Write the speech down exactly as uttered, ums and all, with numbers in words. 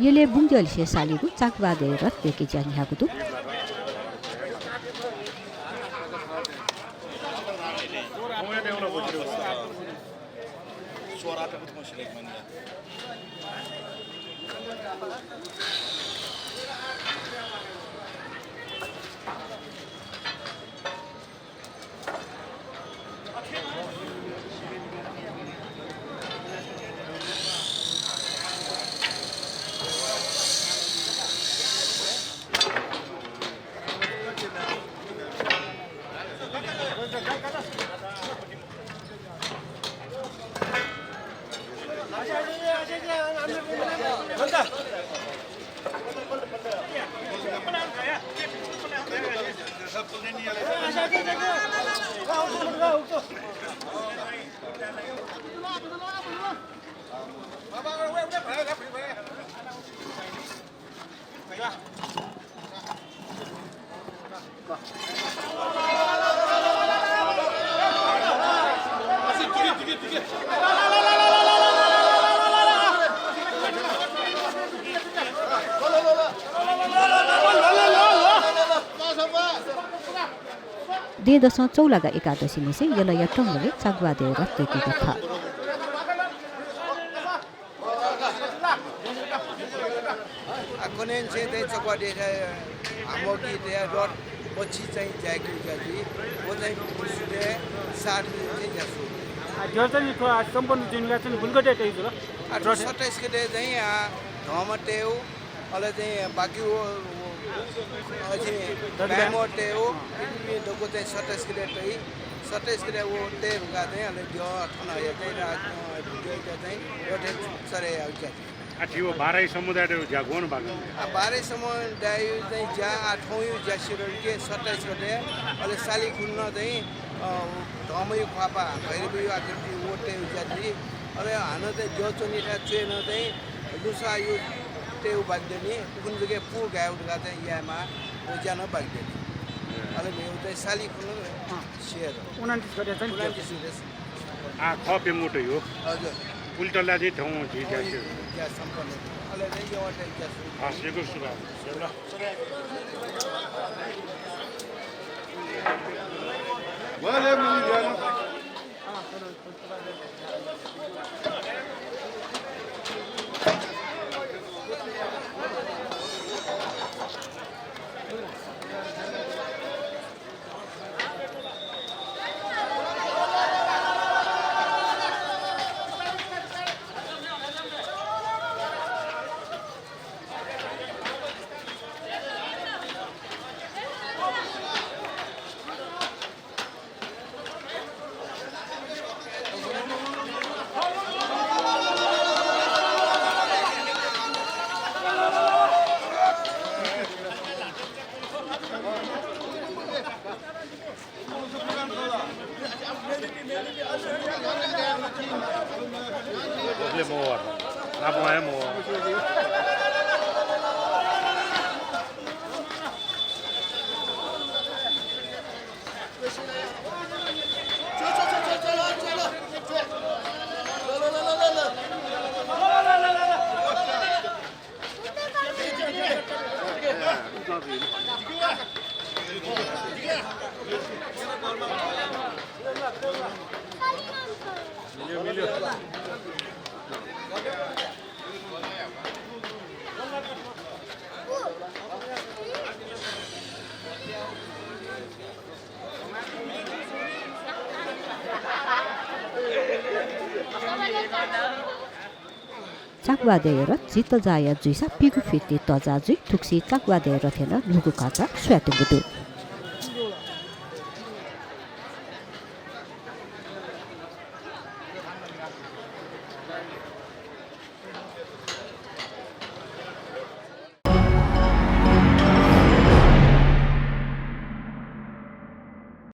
यलय् बुंगद्यःलिसे सालीगु चाकवादय् रथ यय्के ज्या न्ह्याःगु दु। दँय्‌दसं चौलागा एकादशी निसें यलया तंगलय् चाकवादय् रथ यय्केगु खः। आ, कन्हय् निसें चाहिँ चाकवादय् हामः की तया रथ बच्छि चाहिँ ज्याय्केगु ज्या जुइ। व चाहिँ पुरुषतय् सात बजे चाहिँ ज्या सुरु। आ, द्यः चाहिँ थ्व, आ, सम्पन्न जुइगु चाहिँ गुलि गते तये जुल? आ, रथ सत्ताइस गते चाहिँ, आ, धंम्ह तयेगु, अले चाहिँ बाकी व, व, अझै दगुदा। बाह्मः तयेगु, इपिं दक्व चाहिँ सत्ताइस गते तइ। सत्ताइस गते व तये धुंकाः चाहिँ अले द्यः थन हया चाहिँ रा-, अ, द्यःया चाहिँ रथय् चढे यायेगु ज्या जुइ। आ, थ्व बाराही समुदायया ज्या गन बाकि? आ, बाराही समुदायया चाहिँ ज्या, आ, थौंया ज्या सिधल कि सत्ताइस गते, अले साली खुन्हु चाहिँ, अ, धंम्हया ख्वाःपाः भैरवया आकृति व तयेगु ज्या जुइ। अले हानं चाहिँ द्यः च्वनीथाय् च्वय् नं चाहिँ लुसाया तयेगु बाकि दनि, उखुन्हु जक पू गायेगु धकाः चाहिँ यायेमाः, व ज्या नं बाकि दनि। अले मेगु चाहिँ साली खुन्हु सिधल। उनन्तिस गते चाहिँ उनन्तिस गते। आ, खः प्यंगू तइ। हजुर। उलि तल ला चाहिँ थौं झी ज्या सिधल। ज्या सम्पन्न। अले चाहिँ यःम्हं तयेगु ज्या सुरु। हस्, यक्व सुभाय्। चाकवादय् रथ झी तजाःया जुइसा पिगु फितय् तजाः जुइ। थुगुसी चाकवादय् रथय् नं न्हूगु काचा स्वयातःगु दु।